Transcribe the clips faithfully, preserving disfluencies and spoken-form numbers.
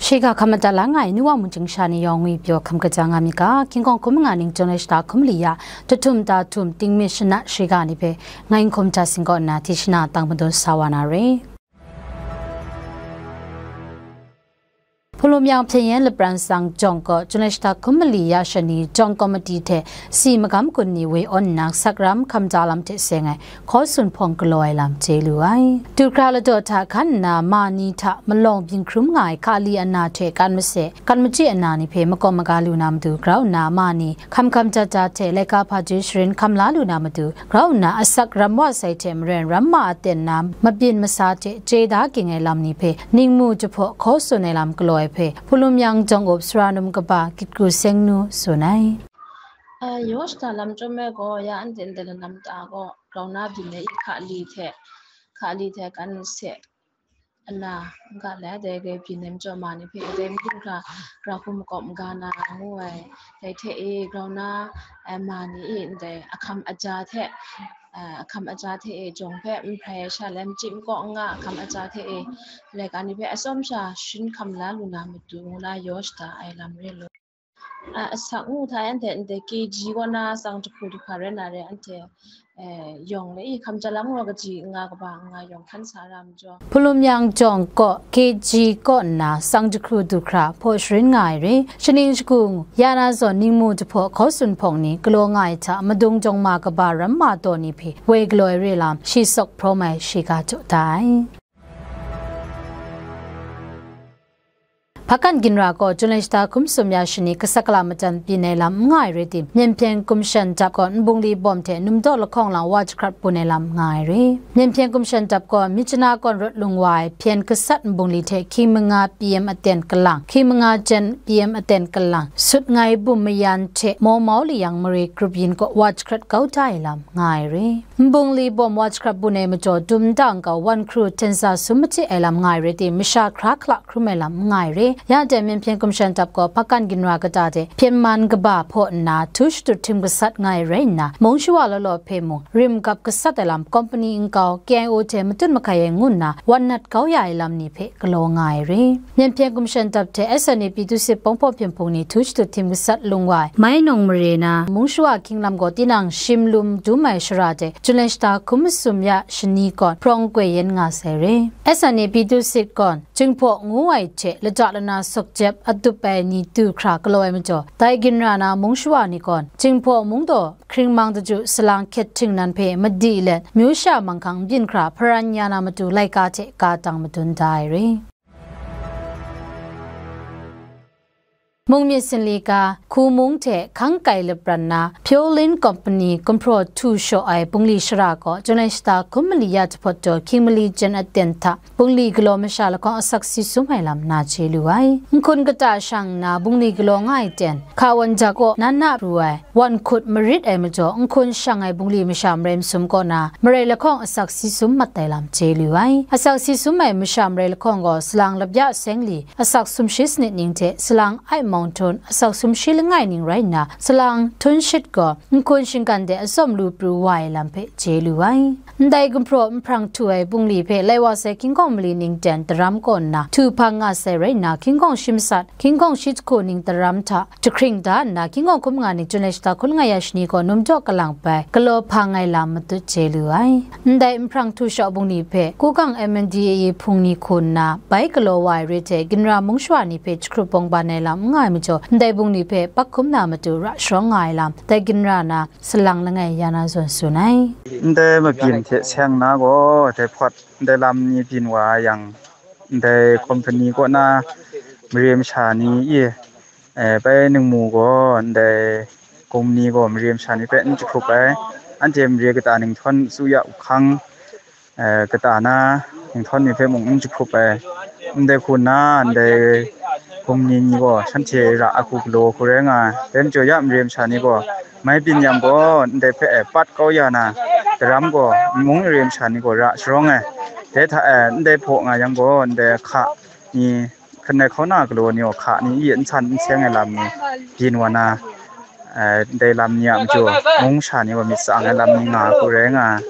Shiga hkam madat la nga ai, nu wa mungchying sha ni yawng ngwi pyaw hkam kaja nga mi ga, King Kong hkum nga ning, June lashta hkum li ya, jahtum tahtum, tingmit shana shiga ni hpe, ngai N hkum ja sing kaw nna, tishina tang madun sa wa na re. Hpulum yang hpyen yen lapran tsang jawng kaw, June lashta hkum mali ya shani, jawng komiti hte si magam kun ni woi awn nna, sak ram hkam ja lam hte seng ai, hkaw tsun hpawng galaw ai lam chye lu ai. Du hkra ladaw hta hkan nna, ma ni hta malawng byin hkrum nga ai hkali ana hte kan mase, kan machyi ana ni hpe makawp maga lu na matu grau nna, ma ni hkam hkam jat jat hte laika hpa joi sharin hkam la lu na matu grau nna, asak ram wa sai hte maren, ram ma aten na mabyin masa hte chye da ging ai lam ni hpe ningmu jahpaw hkaw tsun ai lam galaw ai hpe, Hpulum yang jawng up sara num kaba Gitku Sengnu tsun ai. A, yaw shada lam chyawm ai gaw, ya anhte ndai lanam ta gaw, grau na byin ai hkali hte, hkali hte kan se ana, n ga lai, dai rai byin ai majaw ma ni hpe, dai mungkan hkra, gra hkum makawp maga na ngu ai, dai hte e, grau na, eh, ma ni e, ndai ahkam aja hte, eh, ahkam aja hte e, jawng hpe n hprai ai sha, lai machyi makawp n nga ahkam aja hte e, laika ni hpe atsawm sha sharin hkam la lu na matu, ngu na yaw shada ai lam re law. A, asak ngu hta e, anhte ndai K G kaw na tsang jahku du hkra rai na re, anhte, eh, yawng le, i, hkam ja lam gaw kaji nga kaba nga yawng hkan sa ra majaw. Hpulum yang jawng kaw K G kaw nna tsang jahku du hkra hpaw sharin nga ai re, shaning shagu ya na zawn ningmu jahpaw hkaw tsun hpawng ni galaw nga ai hta, madung jawng ma kaba ram ma taw ni hpe woi galaw ai re lam shi sawk hprawm ai shiga jaw da ai. Hpakan ginra gaw June lashta hkum sum ya shani gasat gala machyan byin ai lam n nga ai rai tim, Myen hpyen kumshan dap gaw nbungli bawm hte numdaw lahkawng lang wa jahkrat bun ai lam nga ai re. Myen hpyen kumshan dap gaw Myitkyina kawn rawt lung wa ai hpyen gasat nbungli hte hkying manga P M aten kalang, hkying manga jen P M aten kalang, sut ngai bum mayan hte mau mau layang mare grup yin kaw wa jahkrat kau da ai lam nga ai re. Nbungli bawm wa jahkrat bun ai majaw, dum nda nkau wan hkru hten sa sum machyi ai lam nga ai rai tim, masha hkra hkala hkrum ai lam n nga ai re. Ya de, Myen hpyen kumshan dap gaw hpakan ginra kata de hpyen man kaba hpaw nna, htu shadut htim gasat nga ai rai nna, mung shawa law law hpe mung, rim gap gasat ai lam, kompani nkau, K I O hte matut mahkai ai ngu nna, wan nat kau ya ai lam ni hpe galaw nga ai re. Myen hpyen kumshan dap hte S N A P Tusit Pawngpawng Hpyen Hpung ni htu shadut htim gasat lung wa ai, Mai Nung mare na mung shawa hkying lam gaw tinang shim lum dum ai shara hte June lashta hkum masum ya shani kawn hprawng goi yen nga sai re. S N A P Tusit kawn Jinghpaw ngu ai hte lada lana sawk jep adup ai ni du hkra galaw ai majaw, dai ginra na mung shawa ni kawn Jinghpaw mung daw hkring mang daju salang hkyet htingnan hpe madi let, myu sha manghkang byin hkra hparan ya na matu laika hte ka tang madun da ai re. Mung myit sinli ga, Hku mung hte hkang kai lapran na, Purelin Company gumhpraw htu shaw ai bungli shara gaw, June lashta hkum mali ya jahpawt taw, hkying mali jen aten hta, bungli galaw masha lahkawng asak si sum ai lam na chye lu ai. Nhkun kata shang nna, bungli galaw nga ai ten, hka wan jak kaw nan na pru ai, wan hkut marit ai majaw, nhkun shang ai bungli masha marai masum kaw na, marai lahkawng asak si sum mat ai lam chye lu ai. Asak si sum ai masha marai lahkawng gaw, salang lapya seng li, asak sumshi sanit ning hte, salang aimawng htawn, asak sumshi langai ning rai nna, salang htawn shit gaw, nhkun shinggan de atsawm lu pru wa ai lam hpe chye lu ai. Ndai gumhpraw nhprang htu ai bungli hpe lai wa sai hkying kawng mali ning ten daram kaw nna, htu hpang nga sai rai nna, hkying kawng shi masat, hkying kawng shi jahku ning daram hta jahkring da nna, hkying kawng hkum nga ning June lashta hkun nga ya shani gaw num jaw kalang bai galaw hpang ai lam matut chye lu ai. Ndai nhprang htu shaw bungli hpe, Kugang M N D A A hpung ni hku nna bai galaw wa ai re hte, ginra mung shawa ni hpe jahkrup bawng ban ai lam n nga ai majaw, ndai bungli hpe pak hkum na matu ra sharawng nga ai lam, dai ginra na, salang langai ya na zawn tsun ai. Ndai mabyin hte seng na gaw, dai hpawt ndai lam ni byin wa yang, ndai kompani kaw na mare masha ni e, eh, bai ningmu gaw, ndai kompani gaw mare masha ni hpe n jahkrup ai, anhte mare kata ning htawn tsu ya uhkang, eh, kata na, ning htawn ni hpe mung n jahkrup ai. Ndai hku nna, ndai hkum ni ni gaw, shanhte ra a hku galaw hku rai nga ai. Dai majaw ya mare masha ni gaw, mai byin yang gaw, ndai hpe, eh, pat kau ya na, daram gaw, mung mare masha ni gaw ra sharawng ai. Dai hta e, ndai hpaw nga yang gaw, ndai hka ni, hkan ai hkauna galaw ni gaw, hka ni e n san n seng ai lam ni, byin wa na, eh, ndai lam ni a majaw, mung masha ni gaw myit tsang ai lam ni nga hku rai nga ai.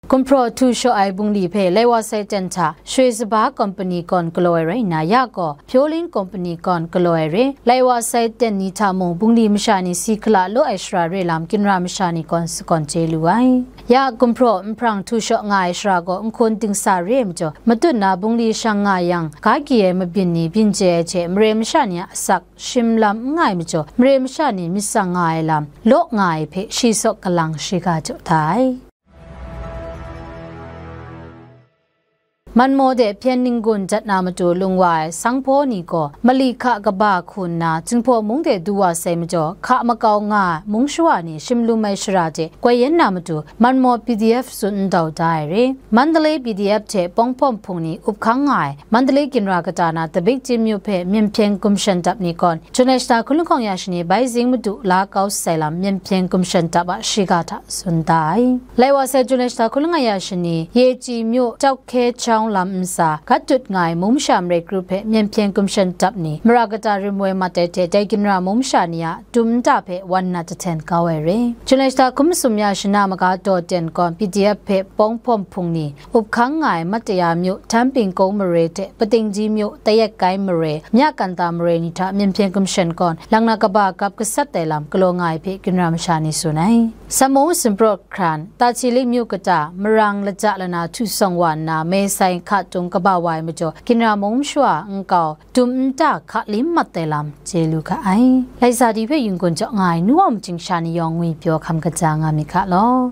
Gumhpraw htu shaw ai bungli hpe lai wa sai ten hta shoi saba kompani kawn galaw ai rai nna, ya gaw Pyolin kompani kawn galaw ai re, lai wa sai ten ni hta mung bungli masha ni si hkala law ai shara re lam ginra masha ni kawn sakawn chye lu ai. Ya gumhpraw nhprang htu shaw nga ai shara gaw nhkun dingsa re ai majaw, matut na bungli shang nga yang, ga gyi ai mabyin ni byin chye ai hte mare masha ni a asak shim lam n nga ai majaw, mare masha ni myit tsang nga ai lam law nga ai hpe shi saw kalang shiga jaw da ai. Manmaw de hpyen ninggun jat na matu lung wa ai sanghpaw ni gaw, mali hka kaba hku nna, Jinghpaw mung de du wa sai majaw, hka makau nga ai mung shawa ni shim lum ai shara hte koi yen na matu, Manmaw P D F tsun ndau da ai re. Mandalay P D F hte Pawng Hpawm Hpung ni up hkang nga ai Mandalay ginra kata na Tabik Chin myu hpe Myen Hpyen Gumshan Dap ni kawn, Jun lai shata hkun lahkawng ya shani bai zing madu la kau sai lam Myen Hpyen Gumshan Dap a shiga hta tsun da ai. Lai wa sai Jun lai shata hkun lahkawng ya shani, Yeji myu Tauhkye Chawng lam ntsa gat dut nga ai mung masha marai grup hpe Myen Hpyen Gumshan Dap ni mara kata rim woi mat ai hte, dai ginra mung masha ni a dum nta hpe wan nat jahten kau ai re. Jun lai shata hkun masum ya shana maga daw ten kawn P D F hpe Pawng Hpawm Hpung ni up hkang nga ai Mataya myu Htan Ping Kung mare hte Patingji myu Tayet Kai mare, Mya Kanta mare ni hta Myen Hpyen Gumshan kawn lang na kaba gap gasat ai lam galaw nga ai hpe ginra masha ni tsun ai. Samu Sumpraw hkran, Tachiling myu kata, marang laja lana htu sawng wa nna, Mesai hka tung kaba wa ai majaw, ginra mung masha nkau dum nta hka lim mat ai lam chye lu ga ai. Laisa di hpe yunggun jaw nga ai nu wa majing sha ni yawng ngwi pyaw hkam kaja nga myit ga law.